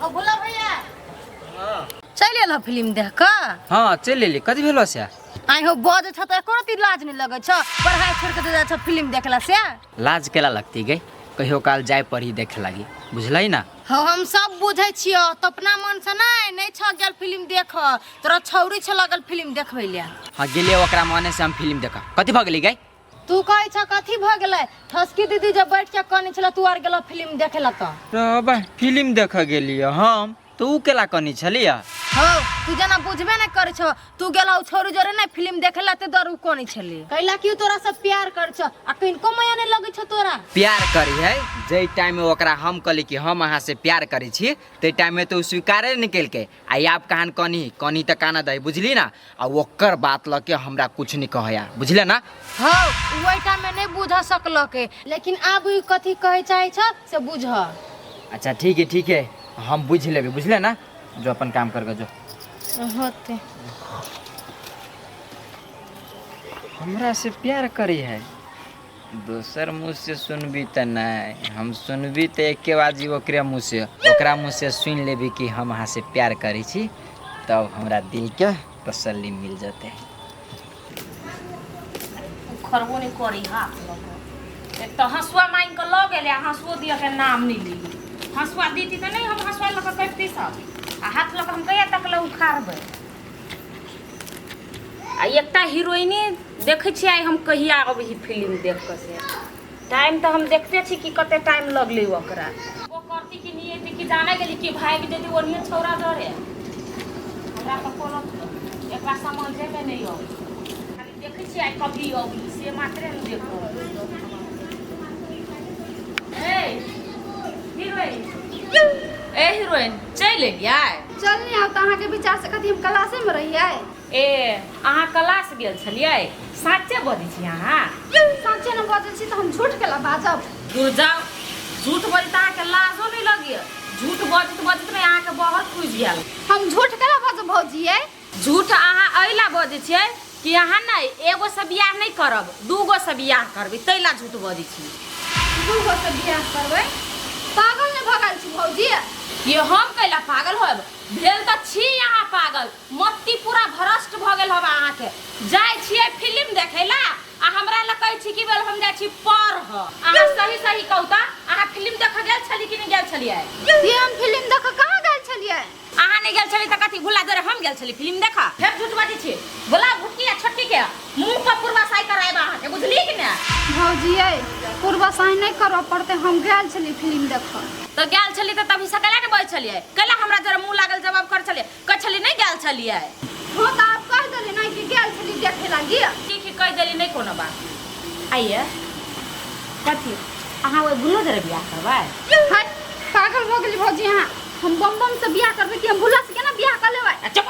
हो भोला भैया चलि एलह फिल्म देख कऽ? हाँ, चलि एली। कथी भेलो से? आइ हो, बजै छ तऽ एको रत्ती लाज नहि लगै छ? पढ़ाइ छोड़ि कऽ जाइ छ फिल्म देखला से? लाज केला लगती गई? कहियो काल जाय पड़ी देखे लागी, बुझलै ना? हो, हम सब बुझै छियौ। तो अपना मन से नहि नहि छ गेल फिल्म देख, तोरा छौरी छ लगल फिल्म देखबै ले। हाँ, गेलियै ओकरा मने से हम फिल्म देख। कथी भऽ गेली गई? तू कहै छ कथी भऽ गेलै? ठसकी दीदी जब बैठ के कनै छलै, तू आर गेलह फिल्म देखे ला तऽ। रे, फिल्म देख गेलियै हम तऽ उ केला कनी छलियै? हौ, तू जेना बुझबे नहि करै छौ। तू गेलह छौरी जोरे नहि फिल्म देखे ला, ते दर उ कनै छलै। कैला कि उ तोरा से प्यार करै छौ आ किनको माया नहि लगै छौ तोरा। प्यार करी है, जै टाइम में ओकरा हम कहली कि हम अहाँ से प्यार करै छी, तै टाइम में तऽ उ स्वीकारे नहि केलकै। आ आब कहान कनी कनी तऽ काना दही, बुझली ना? आ ओकर बात लऽ के हमरा कुछ नहीं कहया, बुझले ना? हौ, उ ओहि टाइम में नहि बुझ सकलकै, लेकिन आब उ कथी कहै चाहै छ से बुझ। अच्छा, ठीक है, ठीक है, हम बुझ लेबै, बुझले ना? जो अपन काम कर जो। होते। हमरा से प्यार करी है, दोसर मुँह से सुनबी तऽ नहि, हम सुनबी तऽ एके बाजी ओकरे मुँह से। ओकरा मुँह से सुनि लेबी कि हम अहाँ से प्यार करै छी, तब हमरा दिलके तसल्ली मिल जेतै। उखड़बो नहि करी हाथ लऽ कऽ। एक तऽ हँसुआ मांगि कऽ लऽ गेलै आ हँसुओ दिअ के नाम नहि ली। हँसुआ दीती तऽ नहि हम हँसुआ लऽ कऽ कटिती सब, आ हाथ लऽ कऽ हम कहिया तक लऽ उखाड़बै? आ एकटा हीरोइने देखै छियै आइ हम, कहिया अबै ही फिल्म देख कऽ से। टाइम तऽ हम देखते छी कि कते टाइम लगलै ओकरा। ओ करती कि नहि एती कि जाने गेली कि भागि जेती ओनिये छौड़ा डरे। हमरा तऽ कोनो एकरा समझेमे नहि अबै। खाली देखै छियै आइ कभी अबी से मात्रे हम देखब। ए हीरोइन, ए हीरोइन, चलि एलियै? चल नहीं आब तऽ अहाँके विचार से कथी हम क्लासे में रहियै? ए, अहाँ क्लास गेल छलियै? साँचे बजै छी अहाँ? साँचे ने बजै छी, तऽ हम झूठ केला बाजब? दूर जाउ, झूठ बजैत अहाँके लाजो नहि लगैए? झूठ बजैत बजैत ने अहाँके बहर खुजि गेल। हम झूठ केला बाजब भौजी? यै, झूठ अहाँ एहि ला बजै छियै कि अहाँ ने एगो से बियाह नहि करब, दूगो से बियाह करबै, ताहि ला झूठ बजै छी। दूगो से बियाह करबै? पागल ने भऽ गेल छी भौजी? ये, हम कैला पागल होब? भेल तऽ छी अहाँ पागल। मत्ती पूरा भ्रष्ट भऽ गेल हवा अहाँके। जाइ छियै फिल्म देखै ला आ हमरा लग कहै छी कि भेल हम जाइ छी पढ़। अहाँ सही सही कहू तऽ, अहाँ फिल्म देखऽ गेल छली कि नहि गेल छलियै? ये, हम फिल्म देखऽ कहाँ गेल छलियै? अहाँ नहि गेल छली तऽ कथी भुला जोरे हम गेल छली फिल्म देखऽ? फेर झूठ बजै छी। बोला भुटकी आ छोटकी के मुँह पर पूर्वासाई करायब अहाँके, बुझलियै कि नहि? भौजी यै, पूर्वासाई नहि करऽ पड़तै, हम गेल छली फिल्म देखऽ। तऽ गेल छली तऽ तभी से कैला नहि बजै छलियै? कैला हमरा जरा मुँह लागल जवाब करै छलियै? कहै छली नहि गेल छलियै। हँ, तऽ आब कहि देली नहि कि गेल छली देखे लागी। ठीक है, कहि देली, नहि कोनो बात। आइए कथी अहाँ ओहि बुल्लो जरे बियाह करबै? हाय, पागल भऽ गेली भौजी अहाँ? हम बम बम से बियाह करबै कि हम भुला से केना बियाह कऽ लेबै? आ चुप,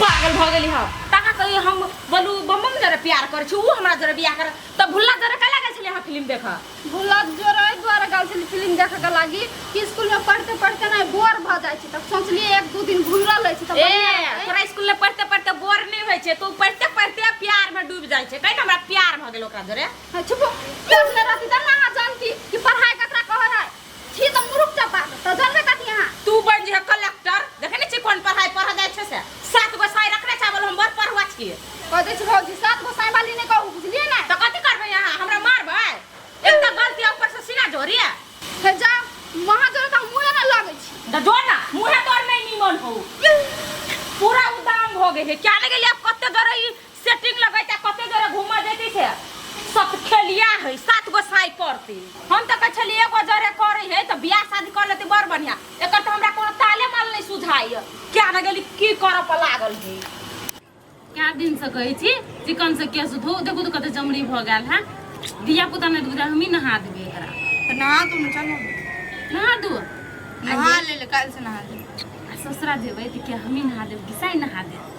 पागल भऽ गेली हम तऽ। अहाँ कहियो हम बोलू बम बम जरे प्यार करै छी, उ हमरा जरे बियाह कर तऽ भुल्ला जरे कैला गेल छलियै अहाँ फिल्म देखऽ? भुल्ला जोरे एहि दुआरे गेल छली फिल्म देखऽ के लागी कि स्कूल में पढ़ते पढ़ते ने बोर भऽ जाइ छै, तऽ सोचलियै एक दू दिन घुमि लै छी तऽ ए बढ़िआँ रहतै। तोरा स्कूल में पढ़ते पढ़ते बोर नहीं होइ छै, तू पढ़ते पढ़ते प्यार में डूब जाइ छै। कहि ने हमरा प्यार भऽ गेल ओकरा जोरे। हाँ, चुप, पढ़ने रहती तब ना अहाँ जानती कि पढ़ाई ककरा कहै है। छी तऽ मूर्ख चपाक, तऽ जानबे कथी अहाँ? तू बन जे कलेक्टर, देखे नहीं छी कोन पढ़ाई पढ़ जाइ छै से। सात गो साई रखने छै, बोल हम बड़ पढ़ुआ छियै। कह दै छी भौजी, सात गो साई वाली नहि कहू, बुझलियै ने? तऽ कथी करबै अहाँ? हमरा मारबै? एक तऽ गलती, ऊपर से सीना जोड़ी। हे जा, वहाँ जोड़े तऽ हम मुँहे नहि लगै छी। तऽ जो ना, मुँहे तोर नहीं नीमन हो। पूरा उदाम हो गेल है। क्या लगे अब कते जोरे ई सेटिंग लगैते, कते जोरे घूमऽ जैती से सब खेलिया है। सात गो साई करती। हम तऽ कहै छलियै एगो जोरे करै है तऽ बियाह शादी कर लेती बड़ बढ़िया। एकर तऽ हमरा कोनो ताले माल नहीं सुझाइ। क्या न गेली की करऽ पर लागल है। कए दिनसँ कहै छी चिकन से केश धो, देखू तऽ कते चमड़ी भऽ गेल है। धिया पुता नहि बुझा, हमही नहा देबै एकरा। तऽ नहा दू ने, चलू। नहा दू। नहा ले ले, काल्हि से नहा ले। आ ससुरा जेबै तऽ के हमही नहा देब कि साइ नहा देब?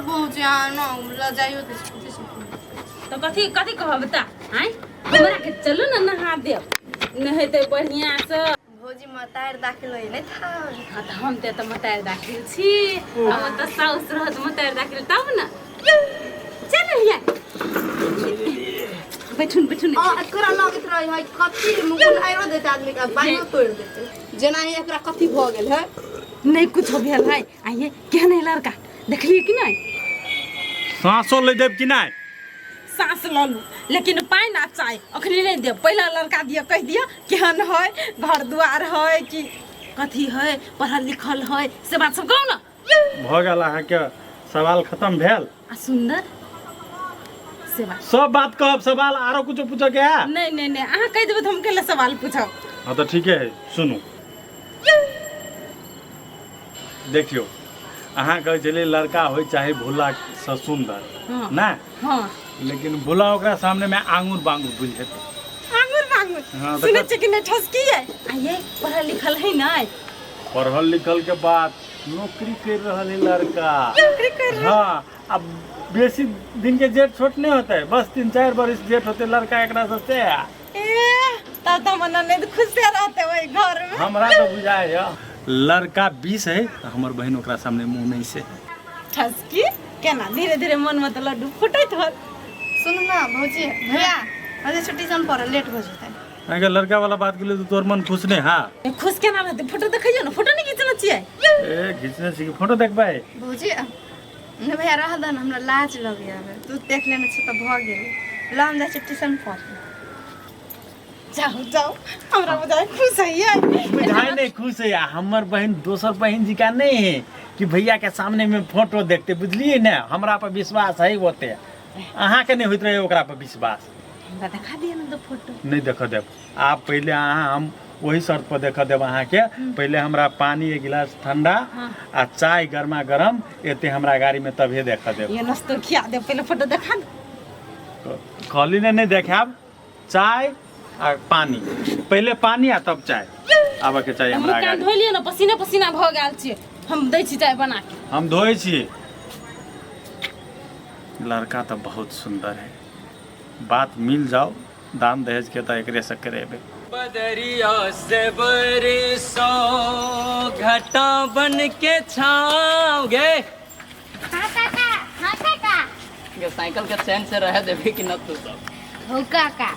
बहुत यहाँ न लऽ जाइयो तऽ कथी से? तऽ कथी कथी कहब तऽ आँय हमरा के? चलू ने नहा देब, नहेतै बढ़िआँसँ। भौजी, मतारि दाखिल होई नहि था? हाँ, तऽ हम तऽ एतऽ मतारि दाखिल छी, आ ओतऽ साउस रहत मतारि दाखिल तब ने। चल लिया, बैठू ने, बैठू ने। आ एकरा लगैत रहे है कथी मुकुल आइरो देते आदमी के बाइयो तोड़ देते। जेना ही एकरा कथी भऽ गेल है, नहीं कुछो भेल है। आइए केहन है लड़का देखलिए कि नहीं? साँसो ले देब कि नहीं? साँस लऽ लू लेकिन पानि आ चाय अखनी नहीं देब, पहला लड़का दिअ, कहि दिअ केहन है, घर दुआर है कि कथी है, पढ़ल लिखल है, से बात सब कहू ना। भऽ गेल अहाँके सवाल खत्म भेल? आ सुंदर से बात सब बात कहब, सवाल आरो कुछो पूछऽ के है? नहीं नहीं नहीं, अहाँ कहि देबै तऽ हम केला सवाल पूछब। हाँ तऽ ठीके है, सुनू देखियौ अहाँ कहै छलियै लड़का होइ चाहे भोला से सुंदर। हाँ। ना। हाँ। लेकिन भोला ओकरा सामने में आंगुर बांगुर बुझि जेतै। आंगुर बांगुर? हाँ, तऽ सुनै छियै कि नहीं ठसकी है? आइए पढ़ल लिखल है नहीं? पढ़ल लिखल के बाद नौकरी कर रहल है लड़का। नौकरी कर रहल? हाँ, अब बेसी दिन के जेठ छोट नहीं होते, बस 3-4 बरिस जेठ होते लड़का एकरा सबसे। ए तब तो हमर ननद खुशे रहते ओहि घर में। हमरा तो बुझाय है लड़का 20 है तो हमर बहन ओकरा सामने मुंह नहीं से। ठसकी केना धीरे धीरे मन में तो लड्डू फुटैत होत। सुन ना भौजी, भैया अरे छुट्टी सन पर लेट हो जेतै। अगर लड़का वाला बात के लिए तो तोर मन खुश नहीं? हाँ खुश केना रहते, फोटो देखैयो ना, फोटो नहीं खींचना छियै? ए खींचने छी फोटो देखबै? भौजी नहीं भैया रह दन, हमरा लाज लगैया, तू देख लेने छी तऽ भऽ गेल। ल हम जाइ छी ट्यूशन पर। जाओ जाओ, हमरा बुझाय खुश है। बुझाय नहीं खुश है, हमर बहन दोसर बहन जी का नहीं है कि भैया के सामने में फोटो देखते, बुझलिए ना? हमरा पर विश्वास है ओते, अहाँ के नहीं होइत रहे ओकरा पर विश्वास। हमरा देखा दिया ना तो फोटो। नहीं देख देब आप, पहले अहाँ हम वही शर्त पर देख देब अहाँ के, पहले हमरा पानी एक गिलास ठंडा आ चाय गर्मा गरम एते हमरा गाड़ी में तभे देख देब। ये नाश्तो खिया देब, पहले फोटो देखा दे। कहली ने नहीं देखाब, चाय आ पानी, पहले पानी आ तब चाय आबऽ के चाही हमरा मुँह कान गाड़ी। धोइ लिअ ना, पसीना पसीना भऽ गेल छियै, हम दै छी चाय बना के। हम धोइ छी। लड़का तो बहुत सुंदर है, बात मिल जाओ दान दहेज के तो एकरे से करेबे। बदरिया से बरसो घटा बन के छाव गे। हाँ काका, हाँ काका। गे साइकिल के चैन से रह देबे कि न तू सब? हो काका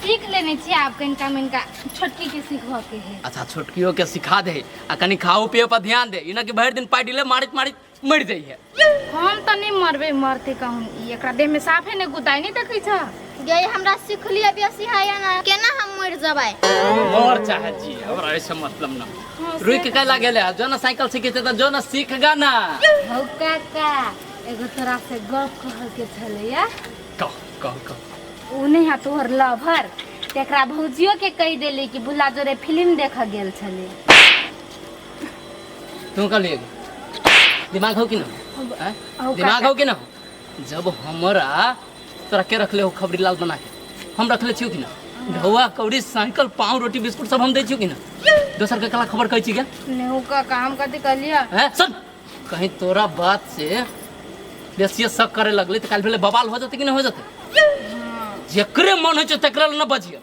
सीख लेने छी आप, कनिका मनिका छोटकी के सीखबऽ के है। अच्छा छोटकियो के सिखा दे आ कनी खाओ पियो पर ध्यान दे, इना कि भरि दिन पार्टी ले मारित मारित मरि जाइए। हम तऽ नहीं मरबे, मरते कहूँ ई एकरा देह में साफे नहीं गुदाई नहीं देखै छ। गे हमरा सिखलिए बेसी है ना, केना हम मर जबै? मर चाहे जी, हमरा ऐसे मतलब ना। रुक के लागेले जो ना साइकिल सीखे त जो ना सीख गा ना। हो काका एगो तोरा से गप कह के छलैया। कह कह कह। उ नहीं है तोहर लभर, तेकरा भौजियो के कहि देली कि बुला जोरे फिल्म देख गेल छले। तू कहलिए दिमाग हो कि ना? दिमाग हो कि ना? जब हमरा तोरा के रखले हो खबरी लाल बना के, हम रखले छियो कि ना? ढौआ कौड़ी साइकिल पाव रोटी बिस्कुट सब हम दै छियो कि ना? दोसर के कला खबर कहै छी क्या? नहीं हो काका हम कथी कहलिए हैं? सुन कहीं तोरा बात से बेसिए शक करे लगले त काल भेले बवाल हो जते कि ना हो जते? जेकरे मन होइ छै तकरा लग न बजिए,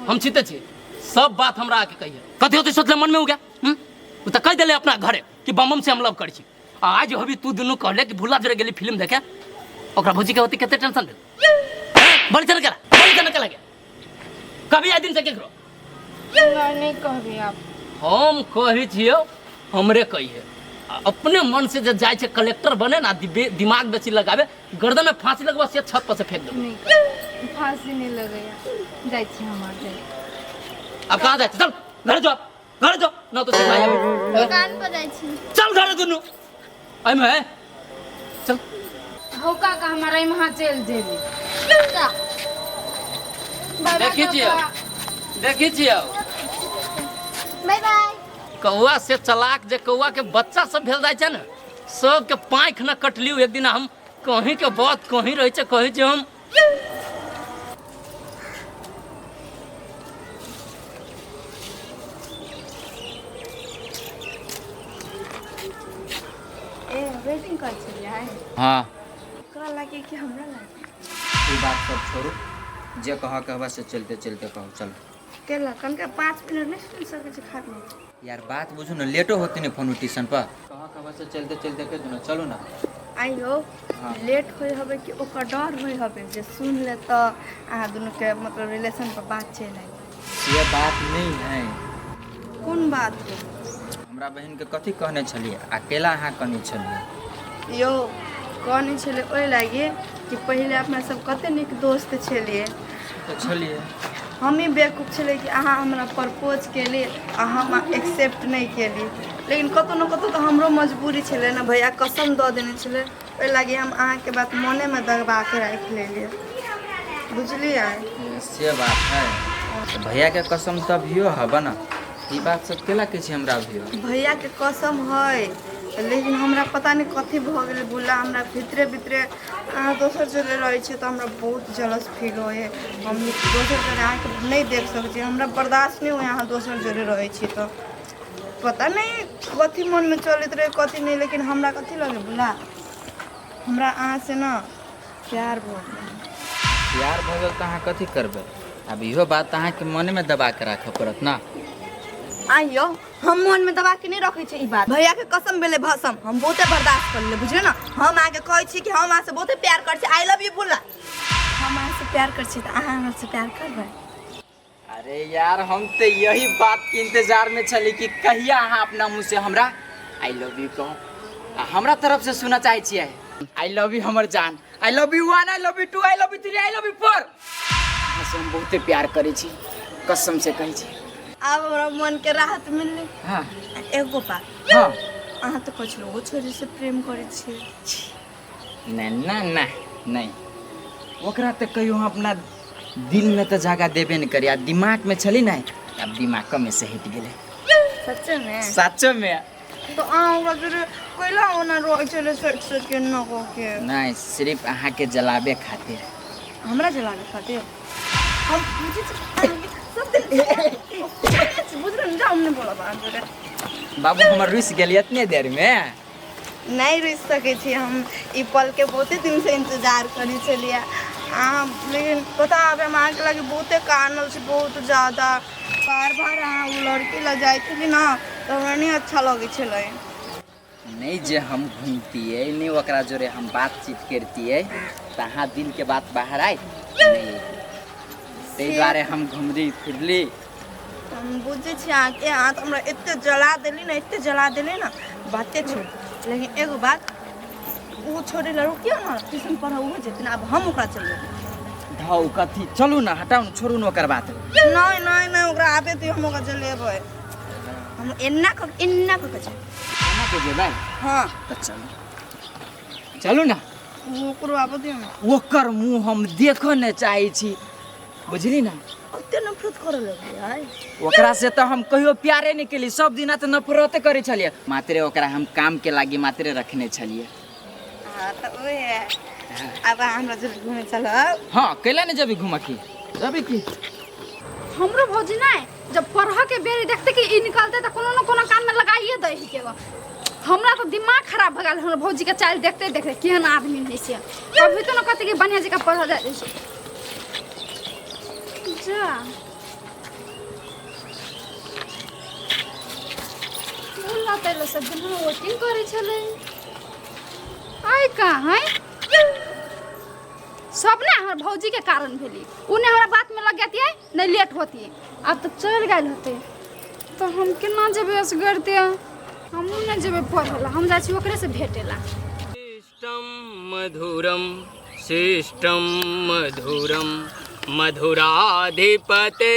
हम छिते छी सब बात हमरा आके कहिए। कथी होते सोचले मन में हो गया? उ त कहि देले अपना घरे कि बम बम से हम लव करै छी। आज हबी तू दुनू कहले कि भुला जरे गेली फिल्म देखे, ओकरा भौजी के होती कते टेंशन भेल। बड़ी चल करा, बड़ी चल करा कभी आइ दिन से केकरो नहीं नहीं कहबे आप। हम कहै छियो हमरे कहिए, अपने मन से जे जाइ छै कलेक्टर बने ना, दिमाग बेसी लगावे, गर्दन में फांसी लगवा से छत पर से फेंक देबे। नहीं फांसी नहीं लगैया, जाइ छी हम आर जाइ। अब कहाँ जाइ? चल घर जाओ, घर जाओ ना तो सिखाई अभी दुकान पर जाइ छी। चल घर दुनू एहिमे है चल। हो काका हमारा वहाँ चल जेबे। देखी छियो, देखी छियो। Bye bye. कौआ से चलाक जे कौआ के बच्चा सब भेल जाइ छै ने, सबके पाँख न कटलियो एक दिन हम कहीं के बात कहीं रहै छै, कहै छै हम। ए वेटिंग कर छलियै? हाँ। ओकरा लागे कि हमरा लागे? ई बात सब छोड़ू, जे कह कहबा से चलते चलते कहू। चल केला कनका 5 मिनट नहीं सुन सकै छी खाली। यार बात बुझू ना, लेटो होती नहीं फोन ट्यूशन पर। कहा कहबा से चलते चलते कह दू ना, चलो ना। आइयो हाँ। लेट होय हबे कि ओकर डर होय हबे जे सुन ले त अहाँ दुनू के मतलब रिलेशन पर बात चलि आई। ये बात नहीं है। कोन बात हो? हमरा बहिनके कथी कहने छलियै आ केला अहाँ कहने छलियै? यौ कहने छलै ओहि लागी कि पहिले अपना सब कते नीक दोस्त छलियै। तऽ छलियै। हमही बेवकूफ छलियै कि अहाँ हमरा प्रपोज केली आ हम एक्सेप्ट नहि केली, लेकिन कतहु ने कतहु तऽ हमरो मजबूरी छलै ने भैया, कसम दऽ देने छलै, ओहि लागी हम अहाँके बात मोनेमे दबा के राखि लेलियै, बुझलियै? से बात है तऽ भैयाके कसम तऽ अभियो हबऽ ने, ई बात सब केला कहै छी हमरा अभियो? भैयाके कसम है, लेकिन हमरा पता नहि कथी भऽ गेलै बुला, हमरा भितरे भितरे अहाँ दोसर जगह रहै छियै तऽ हमरा बहुत जलस फील होइ है। हम दोसर जगह अहाँके नहि देख सकै छी, हमरा बर्दाश्त नहि होइ अहाँ दोसर जगह रहै छी तऽ पता नहि कथी मनमे चलैत रहै कथी नहि, लेकिन हमरा कथी लगै बुला, हमरा अहाँसँ ने प्यार भऽ गेल। प्यार भऽ गेल तऽ अहाँ कथी करबै? आब इहो बात अहाँके मनमे दबा के राखऽ पड़त ने। आइयो हम मनमे दबा के नहि रखै छी ई बात, भैयाके कसम भेलै भसम, हम बहुते बर्दाश्त कर लेलियै, बुझलियै ने? हम अहाँके कहै छी कि हम अहाँसँ बहुते प्यार करै छी, I love you बुला। हम अहाँसँ प्यार करै छी तऽ अहाँ हमरासँ प्यार करबै? अरे यार, हम तऽ यही बात के इंतजार में छली कि कहिया अहाँ अपना मुँह से हमरा I love you कहू, आ हमरा तरफ से सुनऽ चाहै छियै I love you हमर जान, I love you 1, I love you 2, I love you 3, I love you 4। अहाँ से हम बहुते प्यार करै छी, कसम से कहै छी। आब हमरा मनके राहत मिललै। हाँ। एगो बात। हाँ। अहाँ तऽ कहै छलहुँ ओ छोरीसँ प्रेम करै छियै। नहि नहि नहि नहि, ओकरा तऽ कहियो हम अपना दिलमे तऽ जगह देबे नहि करी, आ दिमागमे छली नहि, आब दिमागमे से हटि गेलै। सच्चेमे? सच्चेमे। तऽ अहाँ ओकरा जोरे कैला ओना रहै छलै सोचि सोचि के न कऽ के? नहि, सिर्फ अहाँके जलाबे खातिर। हमरा जलाबे खातिर? हम बुझै छी अहाँके सब दिन बुझल ने, जाउ हम नहि बोलब अहाँ जोरे। बाबू हमर रुसि गेली एतने देरमे? नहि रुसि सकै छी हम, ई पलके बहुते दिनसँ इंतजार करै छलियै अहाँ, लेकिन पता आब हम अहाँके लागी बहुते कानल छी, बहुत ज्यादा। बार बार अहाँ ओ लड़की लग जाइ छली ने तऽ हमरा नहि अच्छा लगै छलै। नहि जे हम घूमतियै नहि ओकरा जोरे हम बातचीत करतियै तऽ अहाँ दिलके बात बाहर आयत नहि, ताहि दुआरे हम घुमली फिरली। हम बुझै छी अहाँके, अहाँ तऽ हमरा एते जला देली ने, एते जला देली ने, बाते छोड़। लेकिन एगो बात, ओ छोड़े ला रुकियो ने, ट्यूशन पढ़ऽ ओहो जेतै ने, आब हम ओकरा चल जेबै। धौ कथी, चलू ने, हटाउ ने, छोड़ू ने ओकर बात। नहि नहि नहि, ओकरा आबे दियौ, हम ओकरा जलेबै, हम एना कऽ एना कऽ के जेबै। एना के जेबै? हाँ। तऽ चलू चलू ने। ओकरो आबऽ दियौ ने। ओकर मुँह हम देखऽ नहि चाहै छी, बुझली ने? ओते नफरत करऽ लगलियै? ओकरा से तऽ हम कहियो प्यारे नहि केली, सब दिना तऽ नफरते करै छलियै, मात्रे ओकरा हम काम के लागी मात्रे रखने छलियै। हाँ तऽ ओहे, आब अहाँ हमरा जोरे घूमे चलब? हाँ, कैला नहि जेबी घूमऽ की जेबी की? हमरो भौजी नहि जब पढ़ऽ के बेरी देखते कि ई निकलते तऽ कोनो न कोनो काम में लगाइए दै के। हमरा तऽ दिमाग खराब भऽ गेल हमर भौजी के चालि देखते देखते, केहन आदमी है से, कभी तो न कहते कि बढ़िया जगह पढ़ल जाय छै। जा भूला तैले सब दिन हम वेटिंग करै छलै, आइ कहाँ है सब ने हमर भौजी के कारण भेली, उ ने हमरा बात में लग जाती है नहीं लेट होती है। आब तऽ चलि गेल होते तऽ हम केना जेबै असगरते? हमहूँ नहि जेबै पढ़ै ला, हम जाइ छी ओकरे से भेटे ला। शिष्टम मधुरम शिष्टम मधुरम मधुराधिपते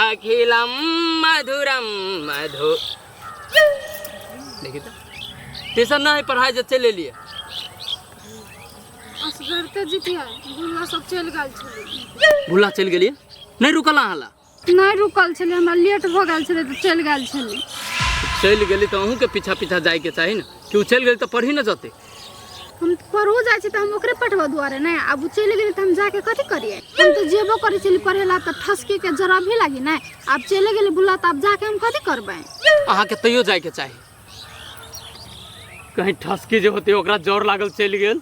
अखिलम मधुरम मधु। देखी तऽ ट्यूशन नहि पढ़ाइ जे चलि एलियै। असगरते जितिया, भुल्ला सब चलि गेल छलै। भुल्ला चलि गेलियै? नहि रुकल अहाँ ला? नहि रुकल छलै, हमरा लेट भऽ गेल छलै तऽ चलि गेल छलै। चलि गेली तऽ अहूँके पीछा पीछा जाइके चाही ने, कि ओ चलि गेली तऽ पढ़ी ने जेतै। हम पढ़ो जाइ छी तऽ हम ओकरे पढ़बऽ दुआरे नहि, आब ओ चलि गेली तऽ हम जाके कथी करियै? हम तऽ जेबो करै छली पढ़े ला तऽ ठसके के जरा भी लागी नहि, आब चलि गेली बुला तऽ आब जाके हम कथी करबै? अहाँके तैयो जाइके चाही, कहीं ठसकी जे होते ओकरा जोर लागल चलि गेल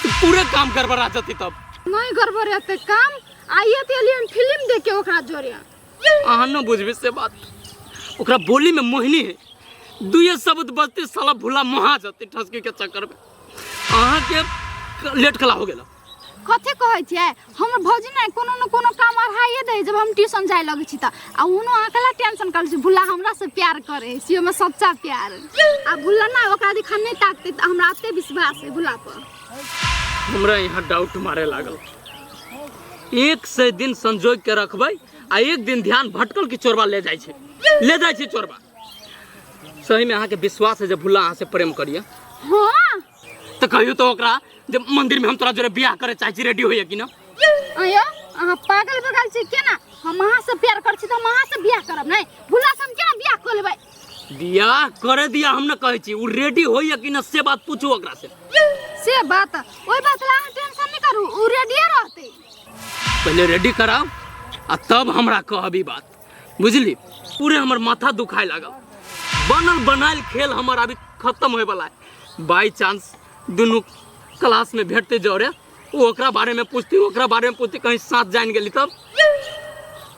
तऽ पूरे काम गड़बड़ा जेतै तब। नहीं गड़बड़ेतै काम, आइए तऽ एलियै हम फिल्म देख के ओकरा जोरे। अहाँ न बुझबै से बात, ओकरा बोली में मोहिनी है, दुए शब्द बजते साला भूला मोहा जते ठसकी के चक्कर में। अहाँ के लेट कला हो गेल? कथी कहै छियै? हमर भौजी ने कोनो न कोनो काम अढ़ाइए दै जब हम ट्यूशन जाय लगै छी तऽ, आ उनो अकेला टेंशन करै छै भुल्ला हमरा से प्यार करे से ओहिमे सच्चा प्यार। आ भुल्ला ना ओकरा दिखा नहि ताकतै तऽ हमरा एते विश्वास है भुल्ला पर। हमरा यहाँ डाउट मारे लागल। 100 दिन संजोग के रखबै आ एक दिन ध्यान भटकल कि चोरबा ले जाइ छै, ले जाइ छै चोरबा। सही में अहाँके विश्वास है जे भुल्ला अहाँ से प्रेम करिए? हाँ। तो कहियो तो ओकरा जे मंदिर में हम तोरा जोरे बियाह करे चाहै छी, रेडी होइए कि ना? आयो अहाँ पागल भऽ गेल छी केना? हम अहाँ से प्यार करै छी तऽ हम अहाँ से बियाह करब नहि, भुल्ला से हम केना बियाह कऽ लेबै? बियाह करे दिया हम न कहै छी, उ रेडी होइए कि ना से बात पूछू ओकरा से। से बात ओहि बात ला अहाँ टेंशन नहि करू, उ रेडिये रहतै। पहले रेडी कराओ आ तब हमरा कहबी बात, बुझली? पूरे हमर माथा दुखाए लागल। बनल बनायल खेल हमर अभी खत्म होए वाला है। बाई चांस दुनू क्लास में भेटते जरे, वो ओकरा बारे में पूछती, ओकरा बारे में पूछती, कहीं साथ जान गेली तब?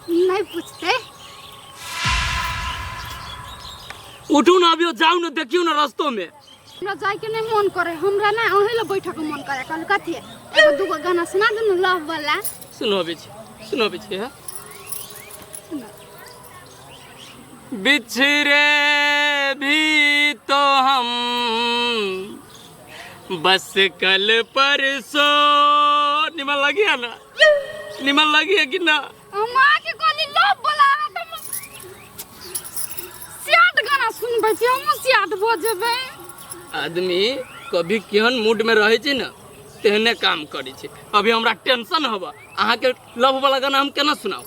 नहीं पूछते। उठू ना अभी, जाऊ ना, देखियो ना रस्तों में। हमरा जाय के नहीं मन करे, हमरा ना अहीं ला बैठे के मन करे। कहल कथी एगो दूगो गाना सुना दे ना लव वाला। सुनबे छी, सुनबे छी। हां बिछड़े भी तो हम बस कल परसों। निमन लगी है ना? निमन लगी है कि ना? हम आके कहली लव वाला, अहाँ तऽ सियाट गाना सुनबै छी, हमहूँ सियाट भऽ जेबै। आदमी कभी केहन मूड में रहै छै ने तेहने काम करै छै। अभी हमरा टेंशन हबा, अहाँके लव वाला गाना हम केना सुनाउ?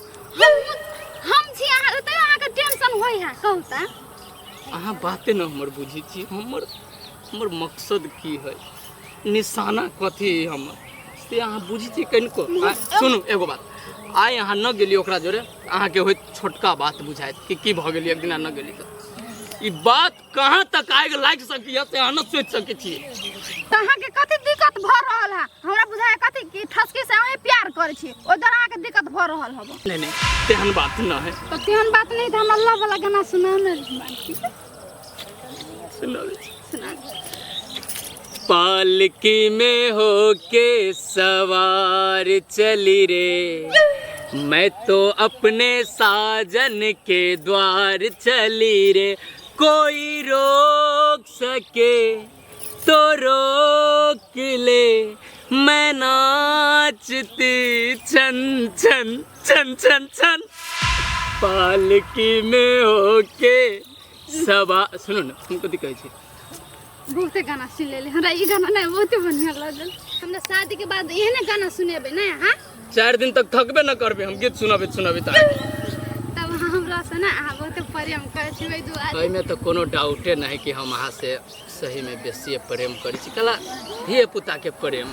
हम छी अहाँ तैयो अहाँके टेंशन होइ है, कहू तऽ। अहाँ बाते न हमर बुझै छी, हमर हमर मकसद की है, निशाना कथी है हमर, से अहाँ बुझै छी कनिको? सुनू एगो बात, आइ अहाँ न गेली ओकरा जोरे, अहाँके होइत छोटका बात बुझायत कि की भऽ गेली एक दिना न गेली तऽ। ई बात कहाँ तक आगि लागि सकैए से अहाँ न सोचि सकै छियै। तऽ अहाँके कथी दिक्कत भऽ रहल है? हमरा बुझाय कथी कि ठसकी से अहीं प्यार करै छी, ओहि द्वारा अहाँके दिक्कत भऽ रहल हब। नहीं नहीं, तेहन बात न है। तऽ तेहन बात नहीं तऽ हमरा लव वाला गाना सुनाउ ने। सुनाबै छी। सुना। पालकी में होके सवार चली रे, मैं तो अपने साजन के द्वार चली रे, कोई रोक सके तो रोक ले, मैं नाचती छन छन छन छन छन पालकी में होके सवा। सुनू ने, हम कथी कहै छी? बहुते गाना सुनि लेली, हमरा ई गाना नहि बहुते बढ़िआँ लागल। हमरा शादी के बाद एहने गाना सुनेबै ने अहाँ? 4 दिन तक थकबे न करबै हम गीत सुनाबैत सुनाबैत। तब अहाँ हमरा से ने अहाँ बहुते प्रेम करै छी ओहि दुआरे। एहिमे तऽ कोनो डाउटे नहि कि हम अहाँ से सही में बेसिए प्रेम करै छी, कला धिये पुता के प्रेम।